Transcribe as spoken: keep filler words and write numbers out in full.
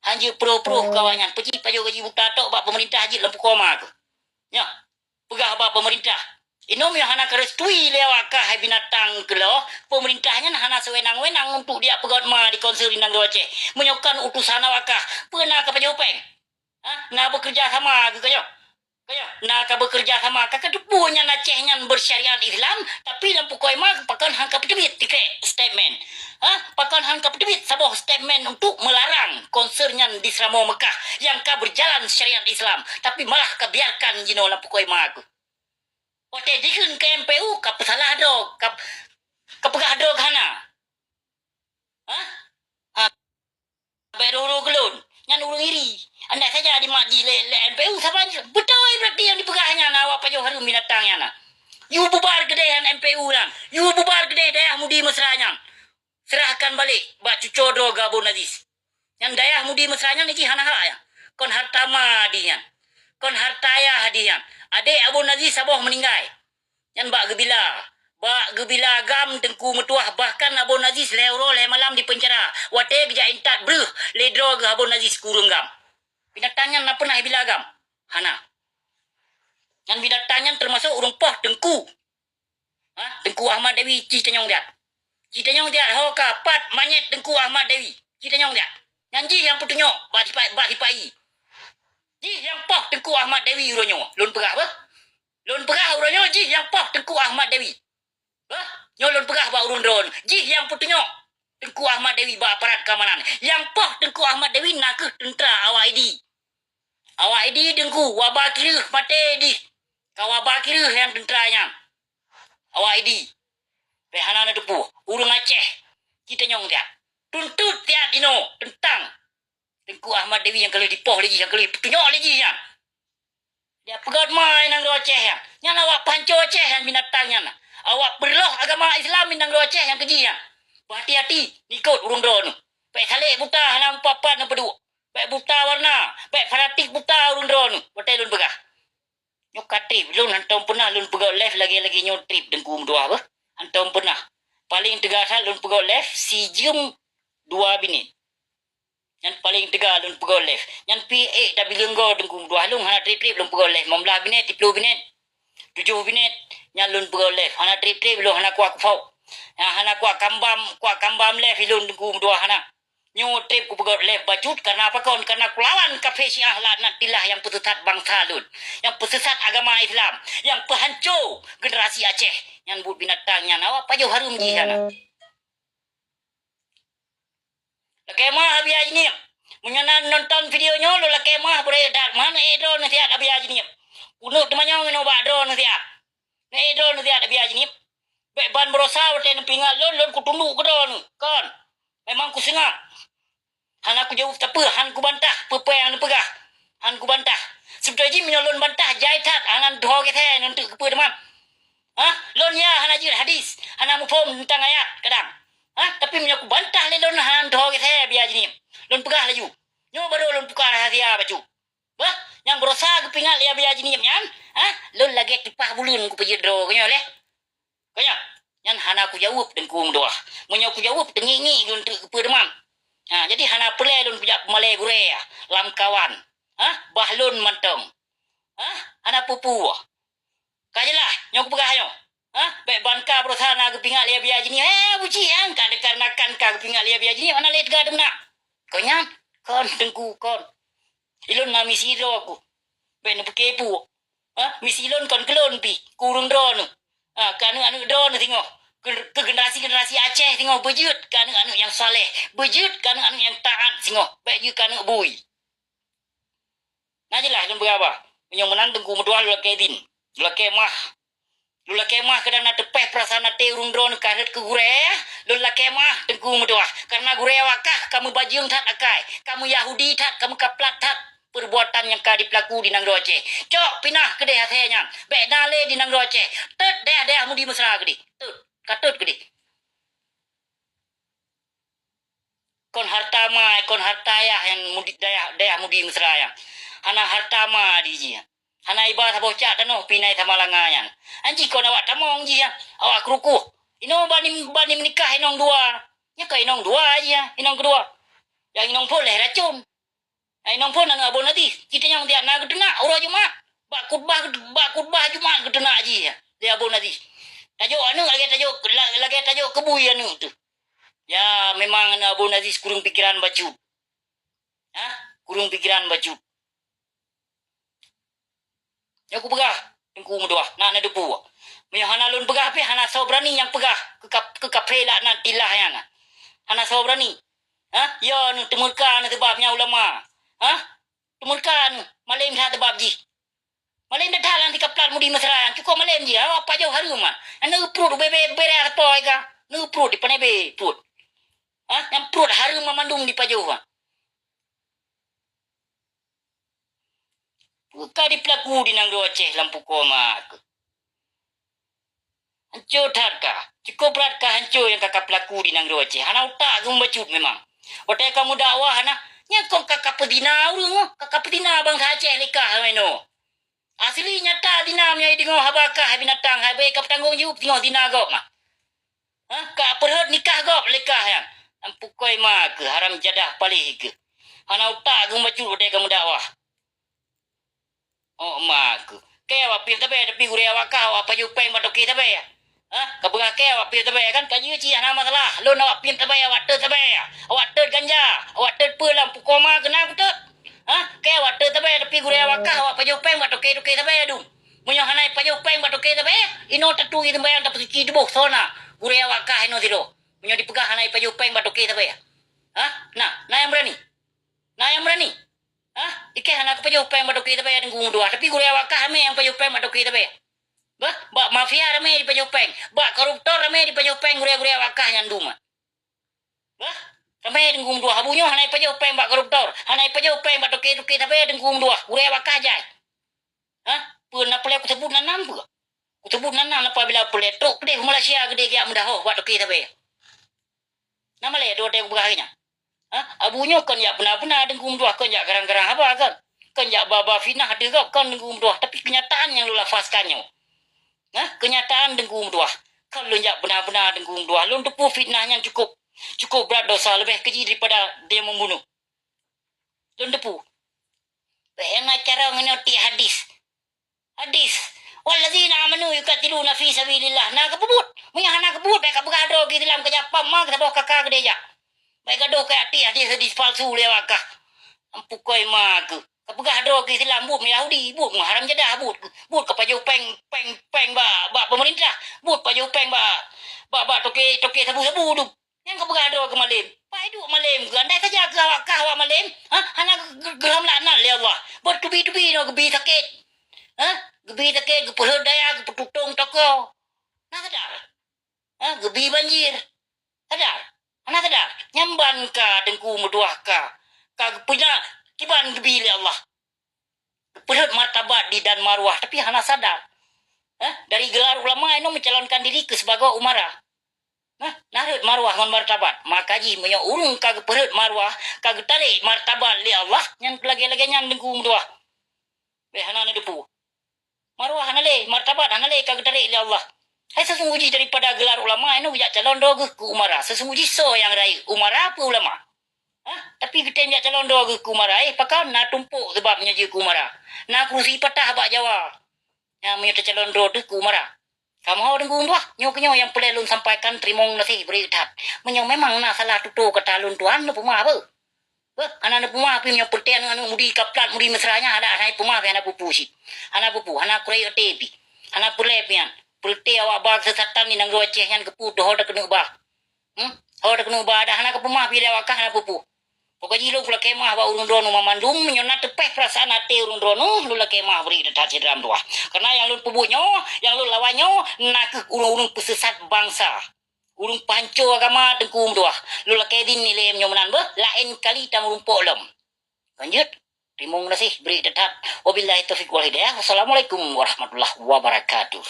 Hanjeuet proh-proh keu awaknyan. Peucit pajoh gaji buta tok bak peumeurintah jeuet lam pukoe ma keuh. Nyoh, peugah bak peumeurintah. Inoe meunyoe hana karestui lé awak kah hai binatang keulôh, peumeurintah nyan hana sewenang-wenang untuk diak peugöt ma di konsil di nanggroe Aceh. Meunyoe kon utusan awak kah, peue na ka pajoh péng? Ha? Na beukeureuja sama keu kah nyoe? Kah nyoe? Na ka beukeureuja sama, ka kateupeue nyan Aceh nyan bersyariat Islam, tapi lam pukoe ma pakon han ka peuteubiet tiket statement. Ha? Pakon han ka peuteubiet saboh statement untuk melarang konsil nyan di Seuramoe Meukah nyang ka berjalan syariat Islam, tapi malah ka biarkan jinoe lam pukoe ma keuh. Watée jikheun keu M P U, ka peusalah droe, ka, ka peugah droe hana. Hah? Ha, bék roro keu lôn. Nyan ureuëng iri. Andai saja dimat jih lé, lé M P U, saban beutôi berarti nyang dipeugah nyan awak pajoh hareuem binatang nyan na. Yue bubar keudeh nyan M P U nyan. Yue bubar keudeh Dayah Mudi Mesra nyan. Serahkan balek bak cucoe droe geuh Abon Aziz. Nyan Dayah Mudi Mesra nyan jih hana hak nyan. Kon hareuta ma jih nyan. Kon hareuta ayah jih nyan. Adék Abon Aziz saboh meuninggai. Nyan bak geubila. Bak geubila agam Teungku Meutuah, bahkan Abon Aziz lhée uroe lhée malam dipeuncara. Watée geujak intat breueh lé droe geuh Abon Aziz keu ureuëng agam. Binatang nyan na peunah bila agam? Hana. Nyan binatang nyan teumasok ureuëng poh Teungku. Ha? Teungku Ahmad Dewi ci tanyong diat. Ci tanyong diat ho ka pat manyét Teungku Ahmad Dewi. Ci tanyong diat. Nyan jih nyang peutunyok bak sipa-, bak sipa-i. Jih nyang poh Teungku Ahmad Dewi uroe nyoe. Lôn peugah beuh. Lôn peugah uroe nyoe jih nyang poh Teungku Ahmad Dewi. Beuh, nyoe lôn peugah bak ureuëng droeneuh. Jih nyang peutunyok Teungku Ahmad Dewi bak aparat keamanan. Nyang poh Teungku Ahmad Dewi nakeuh teuntra awak idi. Awak idi Teungku, waba kireueh maté dih. Ka waba kireueh nyang teuntra nyan. Awak idi. Bék hana neuteupeue. Ureuëng Aceh. Ci tanyong siat. Tuntot siat inoe teuntang Teungku Ahmad Dewi nyang ka lheueh dipoh lé jih, nyang ka lheueh peutunyok lé jih nyan. Diak peugöt ma i nanggroe Aceh nyan. Nyan awak peuhanco Aceh nyan binatang nyan. Awak peureuloh agama Islam i nanggroe Aceh nyan keu jih nyan. Beuhati-hati, ikot ureuëng droeneuh. Bék salek buta hana mupat-pat neupeuduek. Bék buta warna, bék fanatik buta ureuëng droeneuh. Watée lôn peugah. Nyoe ka treb, lôn hantom peunah lôn peugöt live lagée-lagée nyoe treb Teungku Meutuah beuh. Hantom peunah. Paleng teuga that lôn peugöt live sijeuem dua minét. Nyan paleng teuga lôn peugöt live. Nyan pih ék tabileung goe Teungku Meutuah, lôn hana treb-treb lôn peugöt live, limong blaih minét, siplôh minét, tujoh minét, nyan lôn peugöt live. Hana treb-treb lôn hana kuat kuphok. Hana kuat kambam, kuat kambam live lôn Teungku Meutuah hana. Nyoe treb kupeugöt live bacut kareuna pakon? Kareuna kulawan kafé Syiah laknatillah nyang peuseusat bansa lôn, nyang peuseusat agama Islam, nyang peuhanco generasi Aceh. Nyan buet binatang nyan awak pajoh hareuem jih hana. Lakée meuah Abi Haji Niem. Meunyoe na nonton video nyoe, lôn lakée meuah beureukat meuhan ék droeneuh siat Abi Haji Niem. Uneuk teumanyong inoe bak droeneuh siat. Ék droeneuh siat Abi Haji Niem. Bék ban beurosa watée neupeuingat lôn, lôn kutunduk keu droeneuh. Kon. Memang kuseungab. Hana kujaweueb sapeue, han kubantah peue-peue nyang neupeugah. Han kubantah. Seubeutôi jih meunyoe lôn bantah jai that, hana neutoe geuthée neunteuk keupeue teuma. Hah? Lôn ya hana jeuet hadis, hana muphom teuntang ayat kadang. Hah? Tapi meunyoe kubantah lé lôn hana neutoe geuthée Abi Haji Niem. Lôn peugah laju. Nyoe barô lôn buka rahasia bacut. Bah, nyang beurosa geupeuingat lé Abi Haji Niem nyan, hah? Lôn lagée kipah buleuen kupeujeuet droe keu nyoe lé. Keu nyoe, nyan hana kujaweueb Teungku Meutuah. Meunyoe kujaweueb, teungiek-ngiek geunteuk keupeue teuma. Ha, jadi hana peureulée lôn kujak peumalée gurée lamkawan. Ha, bah lôn mantong. Ha, hana peue-peue. Ka jeulaih, nyoe kupeugah nyoe. Ha, bék ban ka beurosa na geupeuingat lé Abi Haji Niem. Eh, buci, eh, ka deuka nakan ka geupeuingat lé Abi Haji Niem, hana lé teuga teumeunak. Kon nyan, kon Teungku, kon. Ilôn na misi droe ku. Bék neupeukepu. Ha, misi lôn kon keu lôn pih, keu ureuëng droeneuh. Ha, keu aneuëk-aneuëk droeneuh singoh. Keu, keu generasi-generasi Aceh singoh beujeuet keu aneuëk-aneuëk nyang saleh, beujeuet keu aneuëk-aneuëk nyang taát singoh, bék jeuet keu aneuëk bui. Na jeulaih lôn peugah bah, meunyoe meunan Teungku Meutuah lôn lakée idhin, lôn lakée meuah. Lôn lakée meuah kadang na teupéh peurasaan até ureuëng droeneuh ka rhot keu gurée, lôn lakée meuah Teungku Meutuah. Kareuna gurée awak kah ka meubajeueng that akai, ka meuyahudi that, ka meukaplat that peurbuatan nyang ka dipeulaku di nanggroe Aceh. Cok pinah keudeh asée nyan, bék na lé di nanggroe Aceh. Tot dayah-dayah Mudi Mesra keudeh. Tot, ka tot keudeh. Kon hareuta ma, kon hareuta ayah nyang Mudi, dayah, dayah Mudi Mesra nyan. Hana hareuta ma di jih. Hana iba saboh cak tanoh pinai Samalanga nyan. Anji kon awak tamong jih nyan, awak keurukoh. Inoe bani, bani meunikah inong dua. Nyan ka inong dua jih nyan, inong keudua. Nyang inong phon lhée racon. Hai nong phon aneuk Abon Aziz, cit nyang tiak na geuteunak uroe Jumat. Bak khutbah, bak khutbah Jumat geuteunak jih lé Abon Aziz. Tajok aneuk lagèe tajok, la-, lagèe tajok keubui aneuk teuh. Ya, memang aneuk Abon Aziz kureueng pikeran bacut. Ha? Kureueng pikeran bacut. Nyoe kupeugah, Teungku Meutuah, na neuteupeue. Meunyoe hana lôn peugah pih, hana soe beurani nyang peugah keu kap-, keu kaphé laknatillah nyan. Hana soe beurani. Ha? Yo, neuteumeuka neuseubab nyan ulama. Ha? Teumeuka neuh, malém that seubab jih. Malém that-that lam sikaplat mudi mesra nyan, cukôp malém jih. Awak pajoh hareuem nyan. Nyan neupruet ubé-bé béré sapo ka. Neupruet dipané bé pruet. Ha? Nyang pruet hareuem mandum dipajoh nyan. Peue ka jipeulaku di nanggroe Aceh lam pukoe ma keuh? Hanco that ka. Cukôp brat ka hanco nyang ka kapeulaku di nanggroe Aceh. Hana utak keuh meubacut memang. Watèe ka meudakwah na, nyan kon ka kapeuzina ureueng, ka kapeuzina bansa Aceh lé kah meunoe. Asli nyata zina meunyoe deungoe haba kah binatang, hai bèk ka peutanggong jaweueb singoh zina gob mah. Ha? Ka peurhot nikah gob lé kah nyan. Lam pukoe ma keuh, haram jadah paléh keuh. Hana utak keuh meubacut watèe ka meudakwah. Oh, ma keuh. Kèe awak piep sabé, tapi gurèe awak kah awak pajoh pèng bak toke sabé. Ha? Ka peugah kèe awak piep sabé kan? Ka jeuet cit hana masalah. Lôn awak piep sabé, awak teut sabé. Awak teut ganja. Awak teut peue lam pukoe ma keuh na kuteut. Ha? Kèe awak teut sabé, tapi gurèe awak kah awak pajoh pèng bak toke-toke sabé dum. Meunyoe hana pajoh pèng bak toke sabé, inoe taturi seumbahyang tapeusuci tuboh sona. Gurèe awak kah inoe sidroe. Meunyoe dipeugah hana pajoh pèng bak toke sabé. Ha? Na, na nyang beurani? Na nyang beurani? Ha? Ikèe hana kapajoh pèng bak toke sabé Teungku Meutuah, tapi gurèe awak kah ramé nyang pajoh pèng bak toke sabé. Bah, bak mafia ramé jipajoh pèng, bak koruptor ramé jipajoh pèng gurèe-gurèe awak kah nyan dum. Bah, ramé Teungku Meutuah, Abu nyoe hana jipajoh pèng bak koruptor, hana jipajoh pèng bak toke-toke sabé Teungku Meutuah, gurèe awak kah jai. Ha? Peue na peureulèe kuseubut nan nam peue? Kuseubut nan nam apabila peureulèe trok keudeh u Malaysia keudeh geujak meudahoh bak toke sabé. Na malèe dua watèe kupeugah nyan. Ha? Abu nyoe kon jak peuna-peuna Teungku Meutuah, kon jak garang-garang haba kon. Kon jak ba-ba fitnah ateueh gob kon Teungku Meutuah, tapi keunyataan nyang lôn lafazkan nyoe. Ha? Keunyataan Teungku Meutuah. Kon lôn jak peuna-peuna Teungku Meutuah, lôn teupeue fitnah nyan cukôp, cukôp brat dosa leubeh keji daripada dia membunuh. Lôn teupeue. Bèk na carông inoe tiek hadis. Hadis, "Wallazina amanu yuqatiluna fi sabilillah." Na geupeubuet. Meunyoe hana geupeubuet, bèk kapeugah droe geuh Islam, keujak pam ma keu saboh kaka keudeh jak. Bèk gadoh keu até hadis-hadis palsu lé awak kah. Ampukoi ma keuh. Kapeugah droe geuh Islam, buet meuYahudi, buet meuharam jadah, buet, buet kapajoh pèng, pèng, pèng bak, bak peumeurintah, buet pajoh pèng bak, bak, bak toke, toke sabu-sabu tu. Nyang kapeugah droe keuh malém. Pai duek malém keuh, andai saja keuh awak kah awak malém, ha, hana geu-, geu-, geuham laknat lé Allah. Beutubi-tubi nyoe geubi sakét. Ha? Geubi sakét, geupeurhot daya, geupeututong toko. Na sadar? Ha? Geubi banjir. Sadar? Hana sadar? Nyan ban ka Teungku Meutuah ka. Ka geupeuna kiban geubi lé Allah. Geupeurhot martabat di dan marwah, tapi hana sadar. Ha? Dari gelar ulama inoe mencalonkan diri keu sibagoe umara. Nah, na rhot marwah ngon martabat. Maka jih meunyoe ureueng ka geupeurhot marwah, ka geutarek martabat lé Allah, nyan lagèe-lagèe nyan Teungku Meutuah. Bèk hana neuteupeue. Marwah hana lé, martabat hana lé ka geutarek lé Allah. Hai seusunggoh jih daripada gelar ulama inoe geujak calon droe geuh keu umara. Seusunggoh jih soe nyang rayeuk, umara peue ulama? Hah? Tapi geutem jak calon droe geuh keu umara, eh, pakon na tumpok seubab nyoe jeuet keu umara. Na kurusi patah bak Jawa. Nyan meunyoe tacalon droe teuh keu umara. Kamoe Teungku Meutuah, nyoe keuh nyoe nyang peureulèe lôn sampaikan, teurimong gaséh bri that. Meunyoe memang na salah tutoe kata lôn tuan, neupeumeu'ah beuh. Beuh, hana neupeumeu'ah pih meunyoe peureulèe aneuk-aneuk mudi kaplat mudi mesra nyan, hana, hana peumeu'ah pih, hana peue-peue cit. Hana peue-peue, hana kureueng até pih. Hana peureulèe pih nyan. Peureulèe awak ba keusesatan di nanggroe Aceh nyan keupeue teuh ho takeuneuk ba. Hmm? Ho takeuneuk ba dah hana kapeumeu'ah pih lé awak kah hana peue-peue. Pokok jih lôn kulakèe meu'ah bak ureueng droeneuh mandum, meunyoe na teupèh peurasaan até ureueng droeneuh, lôn lakèe meu'ah bri that syedara meutuah. Kareuna nyang lôn peubuet nyoe, nyang lôn lawan nyoe, na kheueh ureueng-ureueng peuseusat bansa. Ureueng peuhanco agama Teungku meutuah. Lôn lakèe idhin ilèe meunyoe meunan beuh, laén kali tameurumpok lom. Lanjut. Teurimong gaséh, bri that. Wabillahi taufiq wal hidayah. Wassalamualaikum warahmatullahi wabarakatuh.